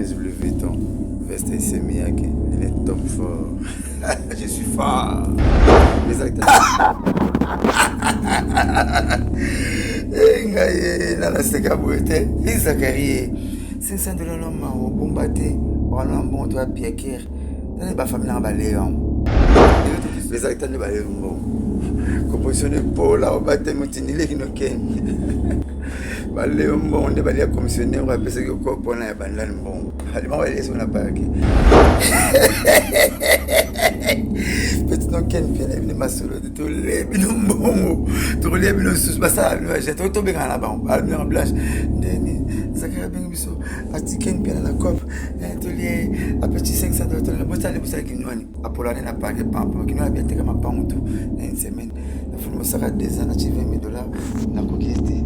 Chemise Louis Vuitton, veste Issey Miyake, lunettes Tom Ford. Je suis fort. Les acteurs. Eh, ngai eh, nanaseka boye te ezakari ye 500 dola no mawa obomba te wana mbongo to apiakere tani bafamile nanga baleyo yango ezalaki tani baleyo mbongo composition epola obatemi otindileki nokeni baleo mbongo nde balia commissionnaire oyo apesaki oko mpona ya bandani mbongo alima balia soki na parke peti nokeni mpe na bino masolo te tolie bino mbongo tokolia bino lisusu basala bino baje toki tobengana na bango balobinaka blanche ndeni zakari abengi biso atikeni mpe na cope eh, tolie apesi 500 dola tolia bosala bosala kinwani apolane na parke pampa kinwani abiateka mapango tu na une semaine nafuni mosaka 2 ans na ti 20 000 dollars nakoki te.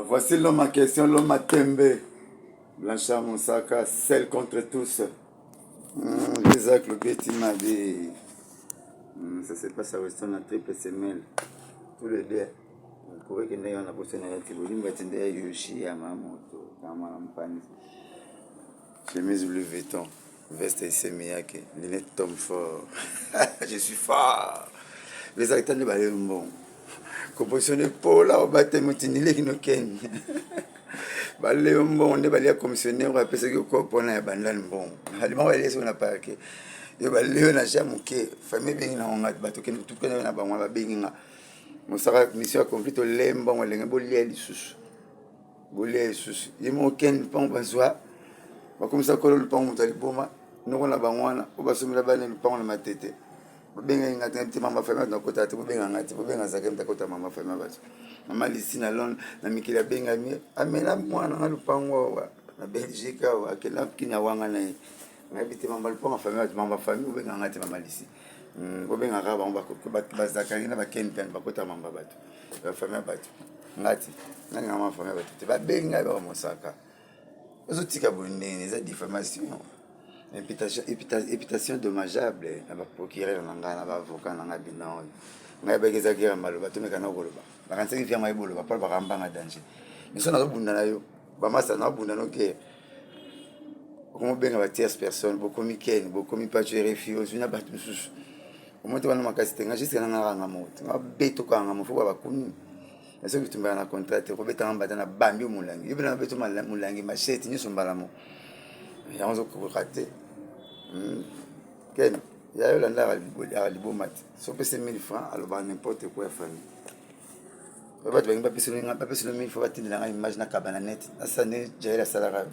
Voici l'homme en question, l'homme à tembe. Blanchard Moussaka, seul contre tous. Isaac Lobeti Mabi. Ça se passe à Weston à triple semelle. Tous les deux. Pourrait que ndenge na boso na yati bolimba tinde ya Yoshi ya mamoto kama na mpanzi. Chemise Louis Vuitton, veste Issey Miyake, lunettes Tom Ford. Je suis fort. Les acteurs ne balé mbongo. Composition epola obatemi otindileki nokeni. Baleo mbongo nde balia commissionnaire oyo apesaki oko mpona ya bandani mbongo. Alima balia soki na parke. Yo baleo na ja moke, famille ebengi na ngai bato kende tukana na bango babengi nga. Mosaka mission accomplie tolee mbongo elenge bolia lisusu. Bolia lisusu. Ye moko ken lupango bazwa bakomisa kolo lupango moto ya liboma noko na bango wana oyo basombela bana lupango na matete. Bobengaki nga te te mama famille bato nakota te bobenga nga te bobenga zake moto akota mama famille bato mama lisi na londres na mikili abengami amela mwana nga lupango awa na belgique awa akenda kina wanga na ye nayebi te mama lupango famille bato mama famille bobenga nga te mama lisi bobenga kaka bango bazakari na bakeni mpe bakota mama bato famille bato nga te nalinga mama famille bato te babengi ngai baka mosaka ozotika boye ndenge eza diffamation imputation dommageable na baprocureur na ngai na baavocat na ngai bina oyo ngai baki eza guerre maloba tomeka na koloba bakanisaki viango aye boloba mpo bakambanga danger miso nazobunda na yo bamasa nazobunda no guerre okomobenga ba tierce personne bokomi ken bokomi paco rfi ozwi na bato mosusu omoi te wana makasi te nga juske na nga kanga moko te nga beto kanga mofo ba bakumi na soki bitumbaka na contrat te okobetanga mbata na bambi yo molangi yo mpe na beto molangi machete nyonso mbala moko yango ozokoka te ken ya yo landa aka liboma te so opesi 1000 francs alobaka n'importe quoi ya famille oyo bato balingi bapeselo 1000 francs batindela ngai image nakaba na net nasala nde jael asalaka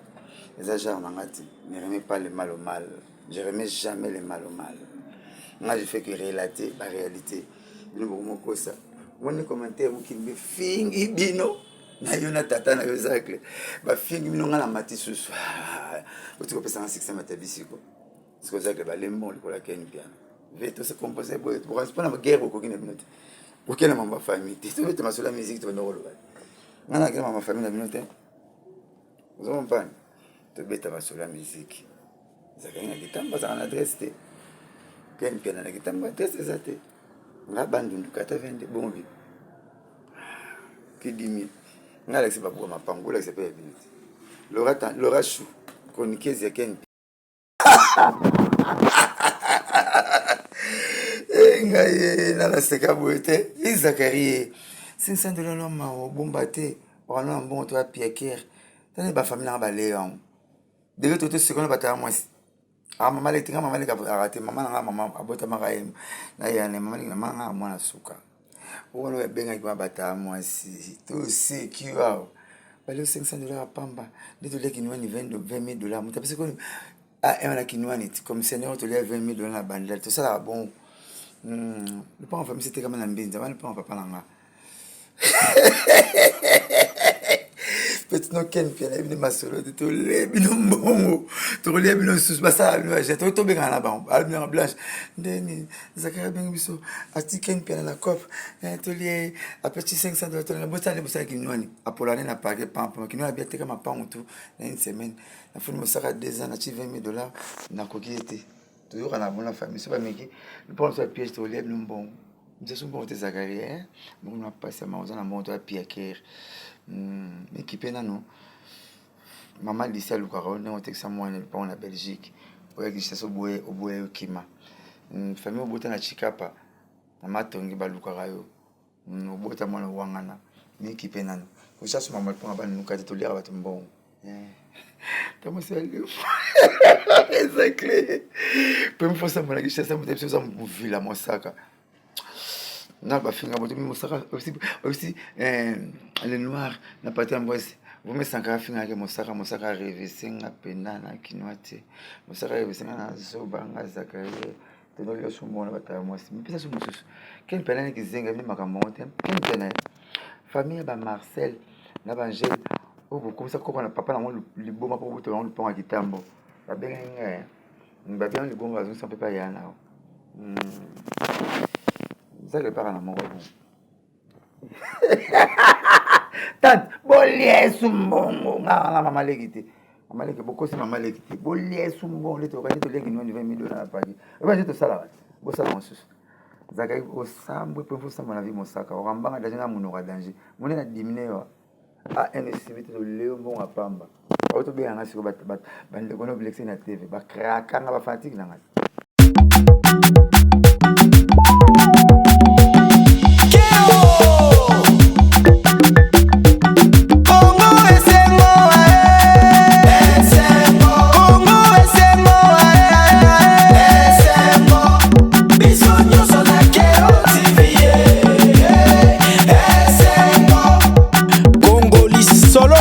eza genre na ngai te. Ne remets pas le mal au mal, je remets jamais le mal au mal. Nga je fais que relater ba réalité bino bokomokosa omoni commentaire mokili befingi bino na yo na tata na yo zacle bafingi bino nga na mati susu oti kopesa nga succès matabisiko siko zacle balembo likolo ya ken piano ve tose compose boye mpona guerre okoki na bino te okenda mama famille te tobeta masolo ya musique tobanda koloba nga nakenda mama famille na bino te ozo comprendre tobeta masolo ya musique ezalaki na kitambo azalaka na adresse te ken mpiana na kitambo adresse eza te nga bandundu 82 bongo kidimi nga alakisi babuka mapango olakisa mpe ya bino te lora chou chroniqueuse ya ken. Eh, ngai eh, nanaseka boye te ezakari ye 500 dola no mawa obomba te wana na mbongo to apiakere tani bafamile nanga baleyo yango deke to tosekona batala mwasi ah mama leki nga mama leki aka te mama na nga mama abotamaka ye na ye na mama leki na mama nga mwana suka wana oyo abengaki ma batala mwasi toseki awa bale 500 dollars ya pamba nde tolia kinwani 20 000 dollars moto apesi koni ah na kinwani ti comme seigneur tolia 20 000 dollars na bandal tosalaka bongo lopango famille etekama na mbinza wana lopango papa na nga. Petit no Ken Mpiana nayebi nde masolo te, tolie bino mbongo, tokolia bino lisusu, basala bino baje, tokoki tobengana na bango. Alobinaka Blanche nde nini, Zakari abengi biso, ati Ken Mpiana na cop eh, tolie apesi 500 dollars, tolinga bosala nde bosala kinwani apola nde na parke pampa kinwani abi ateka mapango tu na une semaine, nafuni mosaka 2 ans nati 20 000 dollars, nakoki ye te. Toyokana bona famille so bameki mpo na biso ya piège, tokolia bino mbongo. Nzesu mbongo te Zakari eh? Mbongo na pasi ya mawa, oza na mbongo to ya piakere ekipe nano. Mama Lisi alukaka yo ndenge otekisa mwana lupango na Belgique, oya Kinshasa oboye oboya yo kima. Famille obota na Chikapa na Matongi balukaka yo, obota mwana owangana mikipe nano kosasu mama lupango banuka te, toliaka bato mbongo. Exactly première fois sambo na Kinshasa, moto biso oza movila mosaka na bafinga moto mosaka aussi aussi le noir na parti ya mbwasi vome Sankara afingaki mosaka, mosaka arevese nga mpena na kinwa te, mosaka arevese nga na zoba nga Zakarie tonoli yo mona bato ya mwasi mipesa so mosusu Ken Mpiana niki zenga bino makambo yango te. Ken Mpiana, famille ya bamarcel na baangele oyo bokomisa koko na papa nango liboma mpo botola yango lupango ya kitambo, babengaki ngai, babengi liboma, bazongisa mpe pa ya nao zaka epaka na moko bon. Tante boliesu mbongo nga nga mama leki te, mama leki bokosi, mama leki te, boliesu mbongo nde tokani toliaki nwani 20 000 dollars na paki oyo nde tosalaka bosala mosusu. Zakari osambwe mpo osamba na vie mosaka okambanga danger na monoko ya danger mone na dimine yo anesibi te, toleo mbongo ya pamba oyo tobenganga sikoyo bandeko na oblekisi na TV bakrakanga bafanatike na ngai.